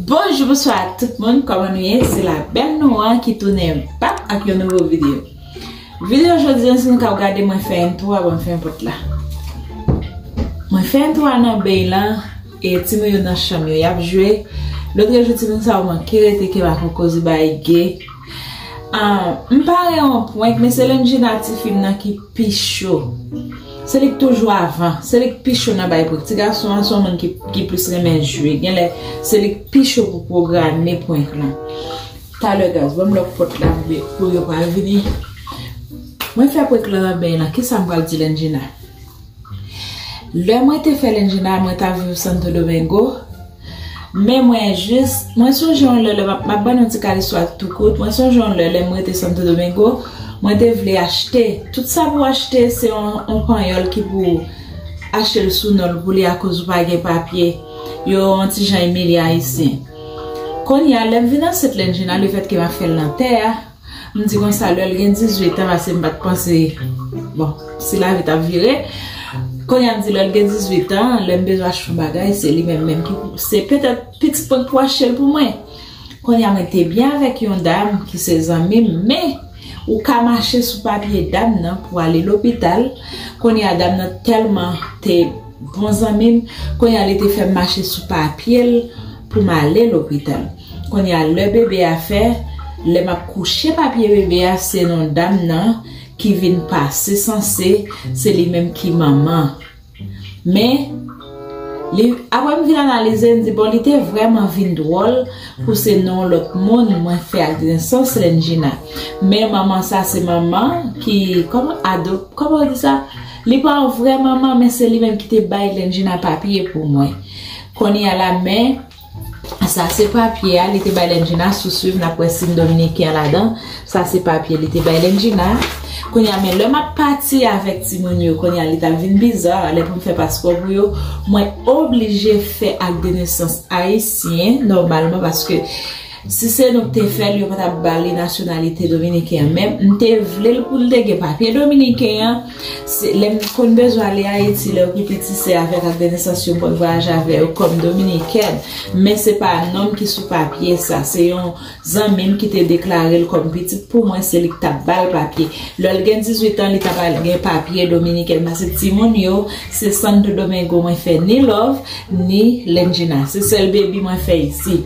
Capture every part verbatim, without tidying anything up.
Bonjou, bonswa tout moun, kòman nou ye? Se la bèl nou an ki tounen back ak yon nouvo videyo. Videyo jodi an, si nou ka gade, mwen fè entwo a, bon, mwen fè pòt la. Mwen fè entwo a nan beny lan, e timoun yo nan chanm yo, y ap jwe. Lòt jou, timoun sa yo manke rete ke pa fè koze bay ge. Ah, m pare yon prank, men se Lendjina, tifi m nan, ki pi cho. Se li k toujou avan. Se li k pi cho nan bay prank. Ti gason an se yon moun ki, ki plis renmen jwe. Genlè, se li k pi cho pou pwograme prank lan. Talè, guys, ban m lòk pòt la pou, pou yo pral vini. Mwen fè prank lan nan beny lan. Kisa m pral di Lendjina? Lè mwen te fè Lendjina, mwen t ap viv Santo Domingo. Men mwen jis, mwen sonje yon lè, lè m ap, m ap ban nou ti kal istwa tou kout. Mwen sonje yon lè, lè mwen rete Santo Domingo, mwen te vle achte. Tout sa pou achte, se yon, yon panyòl ki pou achte l sou non l pou li akoz ou pa gen papye. Yo yon ti jan imilye Ayisyen. Kounye a, lè m vin ansent Lendjina, lefètke m ap fè l nan tè a, m di konsa, lè l gen dizuit an, paske m pa t panse, bon, si lavi t ap vire. Kounye a, m di lè l gen dizuit an, lè m bezwen achte yon bagay, se li menm menm ki pou, se petèt pitit mwen k pou achte l pou mwen. Kounye a, mwen te byen avèk yon dam ki se zanmi m, men ou ka mache sou papye dam nan pou ale lopital. Kounye a, dam nan tèlman te bon zanmi m, kounye a, li te fè m mache sou papye l pou m ale lopital. Kounye a, lè bebe a fè, lè m ap kouche papye bebe a, se non dam nan ki vin pase sanse, se li menm ki manman. Men, li, apre m vin analize, m di, bon, li te vrèman vin dwòl pou se non lòt moun mwen fè ak nesans Lendjina. Men manman sa se manman ki, kòman, adop-, kòman yo di sa? Li pa yon vrè manman, men se li menm ki te bay Lendjina papye pou mwen. Kounye a la, men, sa se papye a, li te bay Lendjina, sou swiv, n ap wè si m dominiken an ladan. Sa se papye li te bay Lendjina. Kounye a, men lè m ap pati avèk timoun yo, kounye a, li t ap vin biza, lè pou m fè paspò pou yo, mwen oblije fè ak de nesans ayisyen, nòmalman, paske si se nou k te fè l, yo pa t ap ba li nasyonalite dominiken an. Men m te vle l pou l te gen papye dominiken an. Se, lè m konn bezwen ale Ayiti, lè yo pi piti, se avèk ak de nesans yo m konn vwayaje avè yo kòm dominikèn. Men se pa non m ki sou papye sa. Se yon zanmi m ki te deklare l kòm pitit pou mwen, se li k t ap ba l papye. Lè l gen dizuit an, li t ap al gen papye dominiken. Paske timoun yo, se Santo Domingo mwen fè ni Love, ni Lendjina. Se sèl baby mwen fè isi.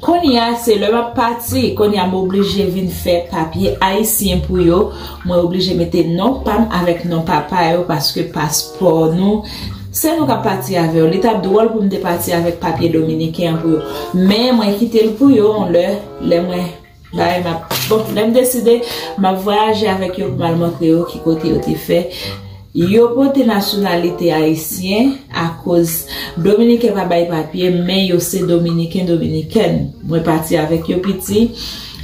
Kounye a, se lè m ap pati, kounye a m oblije vin fè papye ayisyen pou yo. Mwen oblije mete non pa m avèk non papa yo, paske paspò nou, se nou k ap pati avè yo. Li t ap dwòl pou m te pati avèk papye dominiken an pou yo. Men mwen kite l pou yo yon lè, lè mwen bay m ap, bon, lè m deside m ap vwayaje avèk yo pou m al montre yo ki kote yo te fè. Yo pote nasyonalite ayisyen akoz dominiken pa bay papye, men yo se dominiken, dominikèn. Mwen pati avèk yo piti.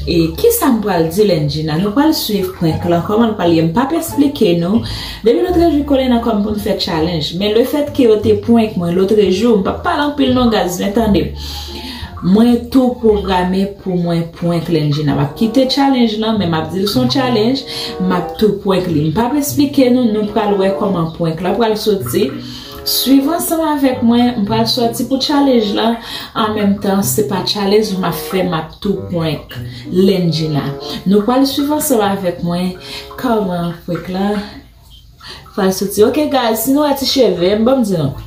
E kisa m pral di Lendjina? Nou pral swiv prank lan, kòman l pral ye. M p ap esplike nou. Depi lotrejou kole nan kò m pou n fè challenge. Men lefètke yo te prank mwen lotrejou, m p ap pale anpil non, guys, men tande. Mwen tou pwograme pou mwen prank Lendjina. M ap kite challenge lan, men m ap di l se yon challenge. M ap tou prank li. M p ap esplike nou, nou pral wè kòman prank lan pral soti. Swiv ansanm avèk mwen, m pral sòti pou challenge lan. An menm tan, se pa challenge m ap fè, m ap tou prank Lendjina. Nou pral swiv ansanm avèk mwen kòman prank lan pral soti. Ok, guys, si nou wè ti cheve m, ban m di nou.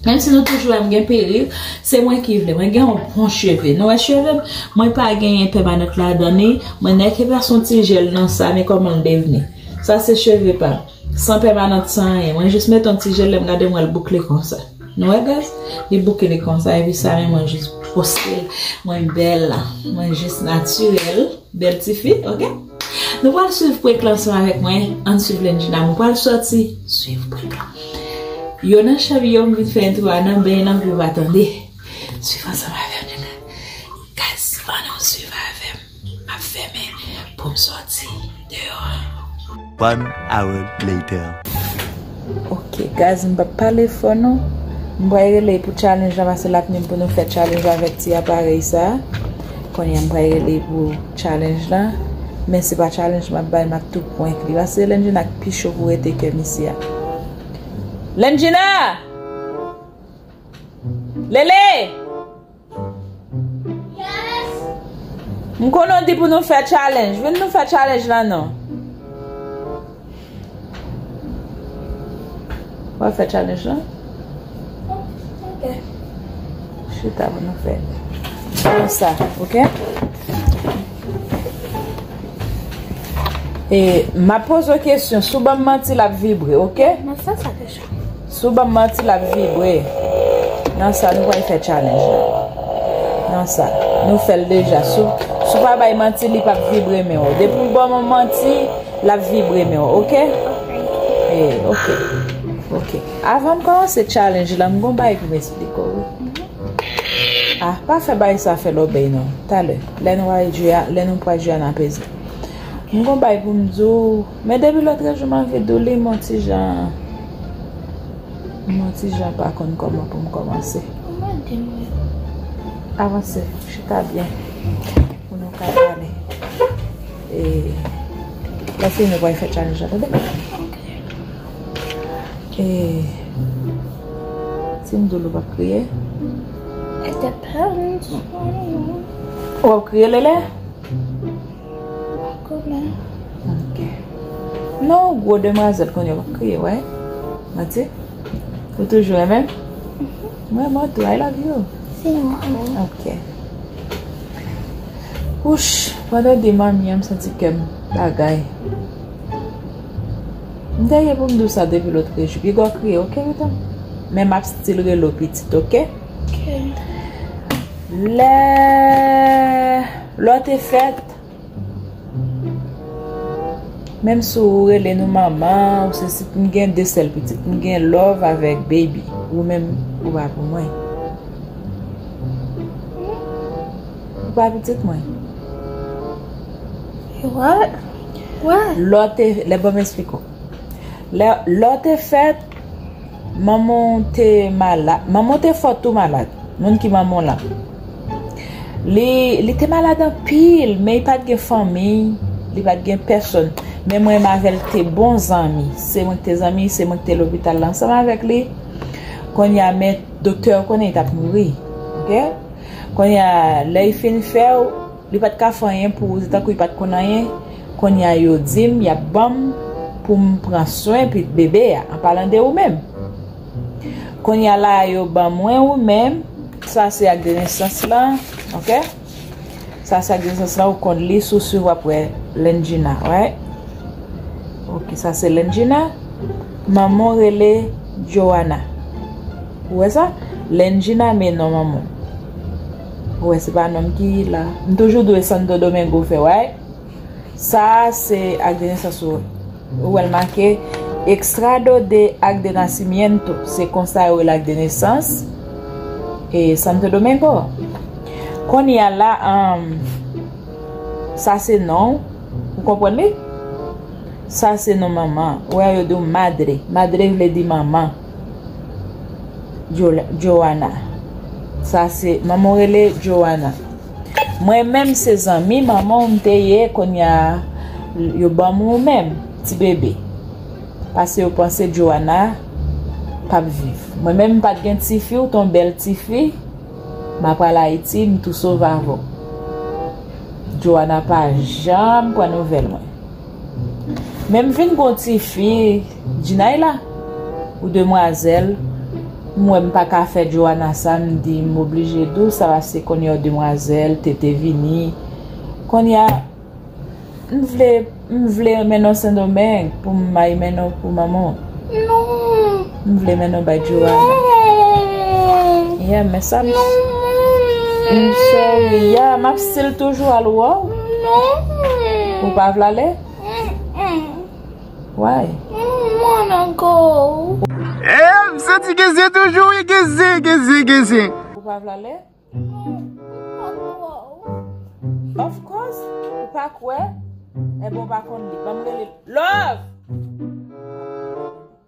Menm si nou toujou wè m gen perik, se mwen ki vle. Mwen gen yon bon cheve. Nou wè cheve m? Mwen pa genyen pèmanant ladan li. Mwen nèk e pa son ti jèl nan sa, men kòman l devni. Sa se cheve pa m. San pèmanant, san anyen. Mwen jis met yon ti jèl, lè m gade, mwen l boukle konsa. Nou wè, guys? Li boukle konsa, epi sa, men mwen jis poste l. Mwen bèl. Mwen jis natirèl. Bèl tifi, ok? Nou pral swiv prank lan ansanm avèk mwen. Ann swiv Lendjina. Mwen pral sòti. Swiv prank lan. Yo nan chanm yo, m vin fè entwo a nan beny lan pou yo pa tande. Swiv ansanm avè m, nèg. Guys, ann swiv avè m. M ap fèmen pou m sòti deyò. One hour later. Ok, guys, m p ap pale fò non. M pral rele pou challenge lan, paske l ap menm pou nou fè challenge avèk ti aparèy sa. Kounye a, m pral rele pou challenge lan. Men se pa challenge m ap bay, m ap tou prank li. Paske Lendjina k pi cho pou rete kè misye a. Lendjina! Lele! M konnen w di pou nou fè challenge. Vin nou fè challenge la non. W ap fè challenge lan? Ok. Chita pou nou fè. Konsa, ok? E, m ap poze w kesyon. Si w ban m manti, l ap vibre, ok? Mwen fè sa deja. Si w ban m manti, l ap vibre. Nan sa, nou pral fè challenge la. Nan sa. Nou fè l deja. Si w, si w pa bay manti, li p ap vibre men w. Depi w ban m yon manti, l ap vibre men w, ok? Ok. E, ok. Ok. Avan m kòmanse challenge la, m gon bagay pou m eksplike w, wi. Ah, pa fè bagay sa fè lòbèy non. Talè, lè nou al jwe a, lè nou pral jwe a, n a peze. M gon bagay pou m di w, men depi lòtrejou m anvi di w li, m yon ti jan, m yon ti jan pa konn kòman pou m kòmanse. Ou mande m, wi. Avanse, chita byen. Pou nou ka pale. E, lè fini, nou pral fè challenge la, tande? Ok. E, si m di w ou p ap kriye? It depends. W ap kriye, Lele? Pa konnen. Ok. Non, gwo demwazèl konnen w ap kriye, wè. Manti? Ou toujou renmen m? Mwen, mwen tou, I love you. Si, mwen. Ok. Wouch, pandan w di manmi an, m santi kè m bagay. M te ye pou m di w sa depi lòtrejou. Piga w kriye, ok, pitit? Men m ap still rele w pitit, ok? Ok. Lè, lè w te fèt, menm si w rele nou manman, ou se si m gen de sèl pitit, m gen Love avèk Baby. Ou menm, ou pa pou mwen. Ou pa pitit mwen. What? What? Lè w te, lè, ban m eksplike w. Lè, lè w te fèt, manman w te malad. Manman w te fò tou malad. Moun ki manman w lan. Li, li te malad anpil, men li pa t gen fanmi, li pa t gen pèsonn. Men mwen menm avè l te bon zanmi. Se mwen ki te zanmi, se mwen ki te lopital la ansanm avèk li. Kounye a, men doktè yo konnen li t ap mouri. Ok? Kounye a, lè li fin fè w, li pa t ka fè anyen pou ou, se tankou li pa t konn anyen. Kounye a, yo di m, y ap ban m pou m pran swen pi bebe a, an palan de ou menm. Kounye a la, yo ban mwen ou menm, sa se ak de nesans lan, ok? Sa se ak de nesans lan, ou konn li, si w swiv w ap wè Lendjina, right? Ok, sa se Lendjina. Manman w rele Joanna. Ou wè sa? Lendjina, men non manman w. Ou wè, se pa non m ki la. M toujou di w e Santo Domingo fè, right? Sa a se ak de nesans ou. Ou wè l make extrado de ak de nacimiento. Se konsa yo rele ak de nesans. E Santo Domingo. Kounye a la, um, sa se non w. Ou konprann li? Sa se non manman. Ou wè yo di w madre. Madre vle di manman. Jo-, Joanna. Sa se, manman w rele Joanna. Mwen menm se zanmi manman w m te ye, kounye a yo ban m ou menm, ti bebe. Paske yo panse Joanna p ap viv. Mwen menm m pa t gen tifi, ou t yon bèl tifi. M ap al Ayiti, m tou sove avè w. Joanna pa janm pran nouvèl mwen. Men m vin gon tifi, Jinayla, ou demwazèl, m wè m pa ka fè Joanna sa, m di m oblije di w sa, paske kounye a w demwazèl, tete vini. Kounye a, m vle, m vle mennen w Sendomeng pou m ay mennen w pou manman w. Non. M vle mennen w bay Joanna. Non. Yeah, men sa m... Non. M sorry. Yeah, m ap still toujou al wè w. Non. Ou pa vle ale? Mm-mm. Why? I don't wanna go. Eh, m santi gen zen toujou, wi, gen zen, gen zen, gen zen. Ou pa vle ale? Non, m pa vle. Of course, ou pa kwè? Ebyen, ou pa konn li. Ban m rele Love!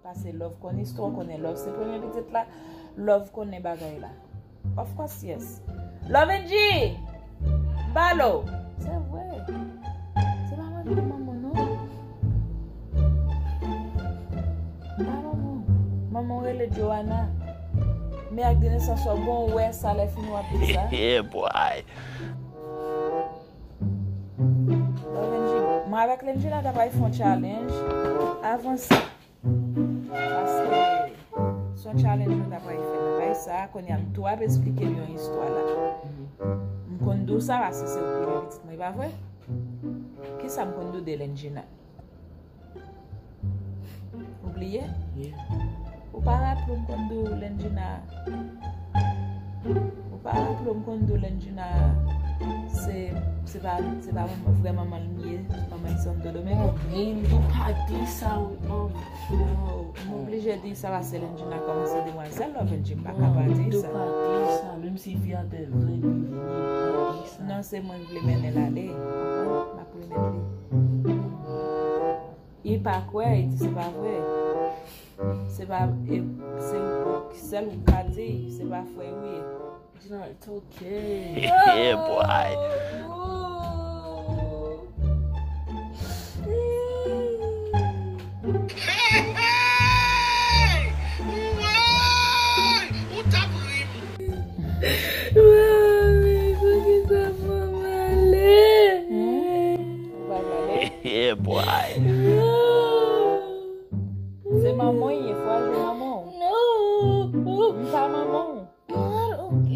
Pase Love konn istwa, konnen Love se premye pitit la. Love konnen bagay la. Of course, yes. Love N G! Balo! Se vre. Se pa manman, manman, non. Pa manman. Manman rele Joanna. Men ak de nesans ou bon, ou wè sa lè fini w ap di sa. Yeah, boy. Avèk Lendjina ta pral fè yon challenge. Avanse. Paske se yon challenge nou ta pral fè nan kay sa. Kounye a m tou ap esplike l yon istwa la. M konn di w sa paske se ou premye pitit mwen, pa vre? Kisa m konn di w de Lendjina? Ou bliye? Ou pa raple w m konn di w Lendjina. Ou pa raple w m konn di w Lendjina se, se pa, se pa manman, vrè manman l m ye, manman l Santo Domingo. Lindo, pa di sa, wi. No, m oblije di sa paske Lendjina kòmanse demwazèl love Lendjina pa ka pa di sa. Lindo, pa di sa, menm si fi a te vle li vini, pa di sa. Non, se mwen k vle mennen l ale. Konprann? M ap remèt li. Li pa kwè, li di se pa vre. Se pa, e, se ou, sèl ou ka di, se pa frè ou ye. It's okay. Yeah, boy. Hey, hey! Woy! Ou t ap ri. Mami, poukisa mwen ale? Ou pa prale? Yeah, boy. Se manman w ye, fò al jwenn manman w. Non. M pa manman w. Mwen, ok.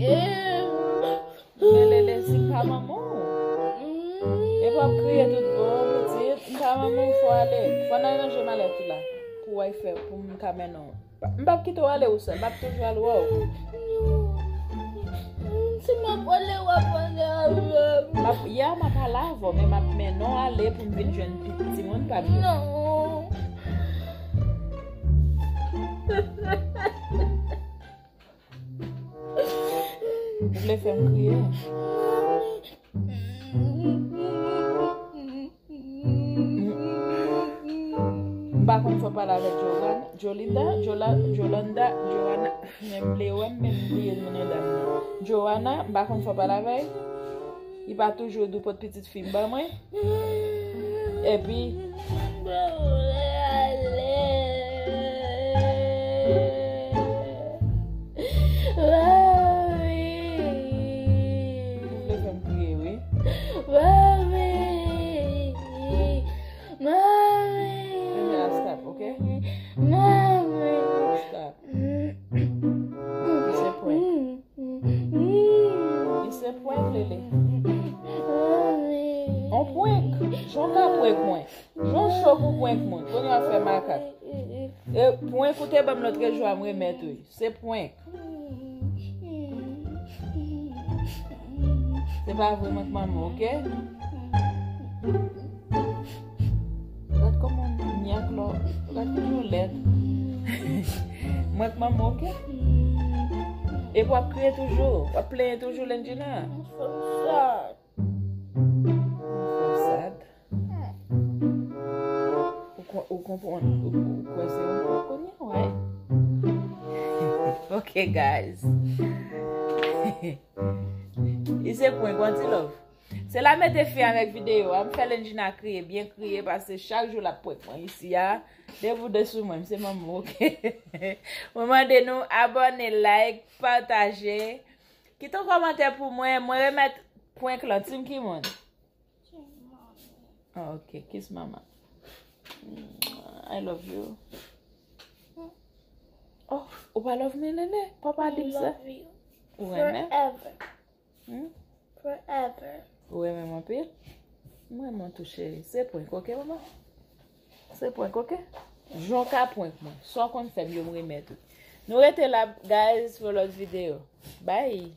Men Lele, si m pa manman w. Epi w ap kriye tout bon, pitit. M pa manman w, fò w ale. Fò n al ranje malèt ou la. Pou w al fè, pou m ka mennen w. M p ap kite w ale ou sèl. M ap toujou al wè w. Si m ap ale, w ap ale avè m. M ap, ya, m ap ale avè w, men m ap mennen w ale pou m vin jwenn pi-, timoun pa m yo. Non. Ou vle fè m kriye? M pa konn fò pale avèk Jovan-, Jolinda, Jola-, Jolanda, Joana. Men m bliye wè m, men m bliye non dam nan. Joana, m pa konn fò pale avè l. Li pa toujou di w pot pitit fi m ban mwen. Epi. Ou vle fè m kriye, wi. Mami. Mami. Stop, ok? Mami. Stop. Se prank. Li se prank, Lele. On prank. Jan w ka prank mwen. Jan w cho pou prank mwen. Kounye a w ap fè makak. E prank ou te ban m lòtrejou a, m remèt ou. Se prank. Se pa vre, mwen k manman w, ok? Gad kòman nyak lò, gad ki jan w lèd. Mwen k manman w, ok? Epi w ap kriye toujou, w ap plenyen toujou, Lendjina. M fè w sad. M fè w sad. Ou kon-, ou konprann, ou, ou kwè se yon prank kounye a, right? Ok, guys. Li se prank, yon ti love. Se la mete fen avèk videyo a. M fè Lendjina kriye, byen kriye, paske chak jou l ap prank mwen isi a. Depi w de sou mwen, m se manman w, ok? Mwen mande nou abòne, like, pataje. Kite yon kòmantè pou mwen. Mwen remèt prank lan, Team Kimon. Oh, ok, kiss mama. I love you. Oh, ou pa love me, Lele? Papa di sa. Ou renmen? Forever. Hmm? Forever. Ou renmen m anpil? M renmen w tou, cheri. Se prank, ok, mama? Se prank, ok? Jan w ka prank mwen. Sa w konn fè m, yo m remèt ou. Nou rete la, guys, pou lòt videyo. Bye!